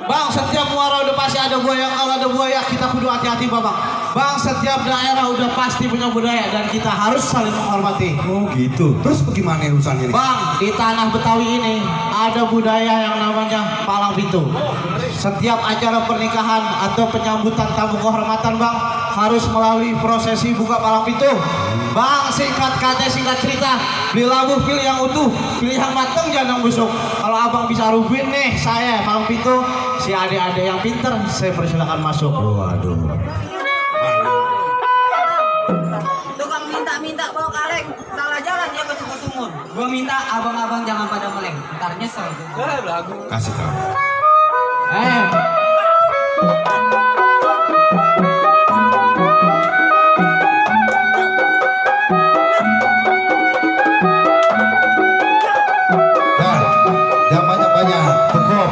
Bang, setiap muara udah pasti ada buaya. Kalau ada buaya kita kudu hati-hati, Bang. Bang, setiap daerah udah pasti punya budaya dan kita harus saling menghormati. Oh gitu. Terus bagaimana urusannya nih? Bang, di tanah Betawi ini ada budaya yang namanya palang pintu. Setiap acara pernikahan atau penyambutan tamu kehormatan, Bang, harus melalui prosesi buka palang pintu. Bang, singkat kata singkat cerita, beli labu pilih yang utuh, pilih yang matang jangan yang busuk. Kalau abang bisa rubin nih, saya palang pintu, si adik-adik yang pinter, saya persilakan masuk. Waduh. Tukang minta-minta bawa kaleng, salah jalan dia ke sumur-sumur. Gua minta abang-abang jangan pada meleng, ntar nyesel. Kasih tahu. Dah, jangan banyak-banyak. Cukup.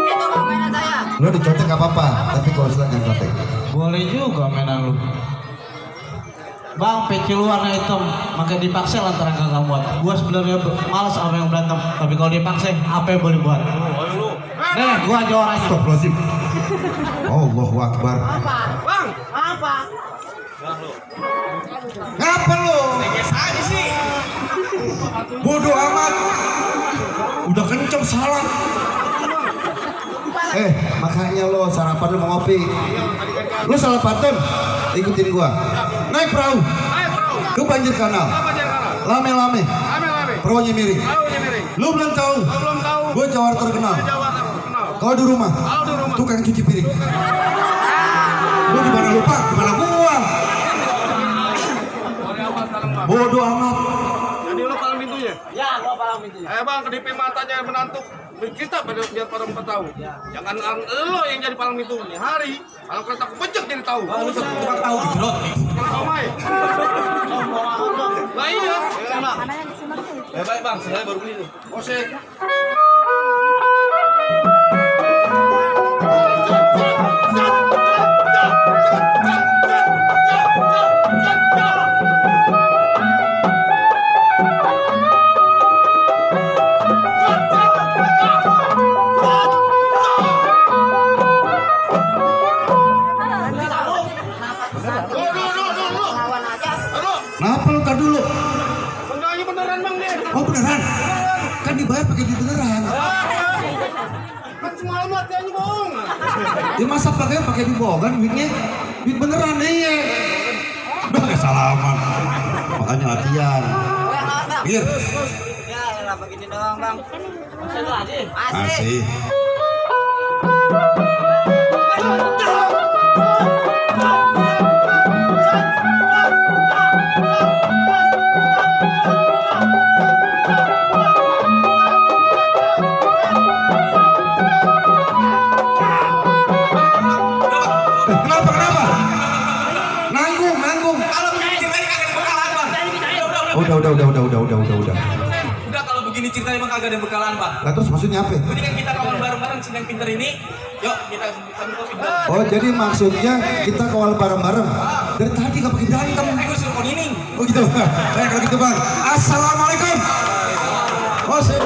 Itu bang mainan saya. Lo dicontek gak apa-apa, tapi kalau sudah jangan contek. Boleh juga mainan lu. Bang, peci lu warna hitam, makanya dipaksa lantaran gak muat. Gua sebenarnya malas sama yang berantem, tapi kalau dipaksa, apa yang boleh buat? Nih, gua juaranya. Astagfirullahaladzim. Allahu Akbar. Bang, apa? Ngapa lo? Bodoh amat. Udah kenceng salah. Makanya lo sarapan lo mau ngopi. Lo salah pantun. Ikutin gua. Naik perahu. Ke banjir kanal. Lame-lame. Perahunya miring. Lu belum tahu. Gua jawara terkenal. Kalau di rumah, tukang cuci piring. Lu gimana lupa? Gimana gua? Bodoh amat. Jadi lo palang pintunya? Ya, gua palang pintunya. Bang, kedipin matanya menantu kita biar orang tahu. Jangan lo yang jadi palang pintu nih hari. Kalau kereta kepecek jadi tahu. Lu tukang tahu gilot. Somai. Lah iya. Baik bang, saya baru beli nih. Osek. Kenapa lu tar dulu? Enggaknya beneran bang deh. Oh beneran? Kan dibayar pakai duit beneran. Kan semalam latihannya bohong. Ya masa pakai duit bohong kan duitnya? Duit beneran iya. Udah kayak salaman. Makanya latihan. Iya. Ya, elah begini doang bang. Masih. Masih. Kenapa? Nanggung. Kalau begini ceritanya kagak ada bekalan, Bang. Udah. Udah kalau begini ceritanya emang kagak ada bekalan, Bang. Lah terus maksudnya apa? Mendingan kita kawal bareng-bareng sini yang pinter ini. Yuk, kita sambil kopi. Oh jadi maksudnya kita kawal bareng-bareng. Dari tadi gak pakai berantem. Aku suruh konining. Oh gitu. Kalau gitu bang. Assalamualaikum. Oh sip.